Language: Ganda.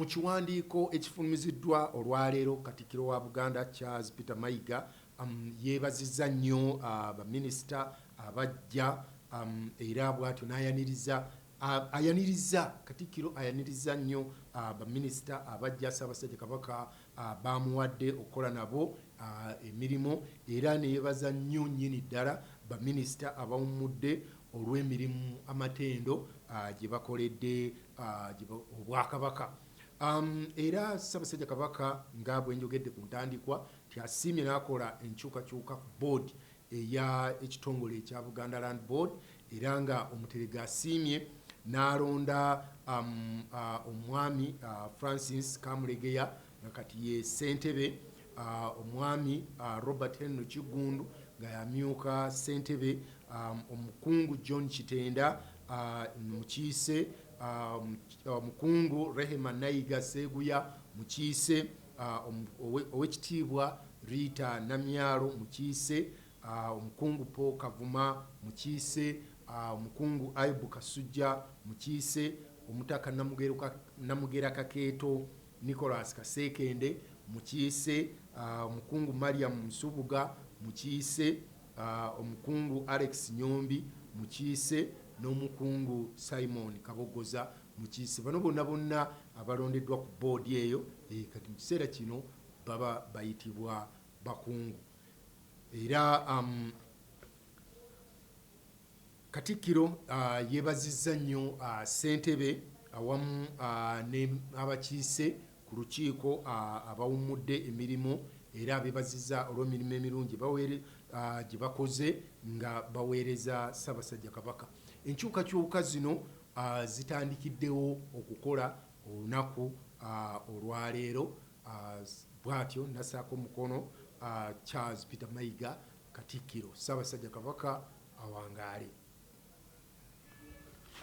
Mu kiwandiiko ekifulumiziddwa olwaleero, Katikkiro wa Buganda Charles Peter Mayiga yeebazizza nnyo baminisita abajja era bw'atyo n'ayaniriza ayaniriza Katikkiro ayaniriza nnyo baminisita abajja Ssaabasajja Kabaka bamuwadde okukola nabo emirimu, era neyebaza nnyo nnyini ddala baminisita abawummudde olw'emirimu amatendo gye bakoledde Obwakabaka. Era Ssaabasajja Kabaka, nga bwe njogedde ku ntandikwa, nti asiimye n'akola enkyukakyuka ku board eya ekitongole ekya Buganda Land Board, era nga Omuterega asiimye n'alonda omwami Francis Kamulegeya nga kati ye ssentebe, omwami Robert Henry Kiggundu nga yamyuka ssentebe, omukungu John Kitenda mukiise, omukungu Rehema Nayiga Seeguya mukiise, Owekitiibwa Rita Namyalo mukiise, omukungu Paul Kavuma mukiise, omukungu Ayubu Kasujja mukiise, omutaka Namugera Kakeeto Nicholas Kaseekende mukiise, omukungu Mariam Nsubuga mukiise, omukungu Alex Nyombi mukiise, n'omukungu Simon Kabogoza mukiise. Bano bonna bonna abalondeddwa ku boodi eyo, kati mu kiseera kino baba bayitibwa bakungu. Era Katikkiro yeebazizza nnyo ssentebe awamu n'abakiise ku lukiiko abawummudde emirimu, era abeebazizza olw'emirimu emirungi gye bakoze nga baweereza Ssaabasajja Kabaka. Enkyukakyuka zino zitandikiddewo okukola olunaku olwaleero, bw'atyo nassaako omukono Charles Peter Mayiga, Katikkiro. Ssaabasajja Kabaka awangaale.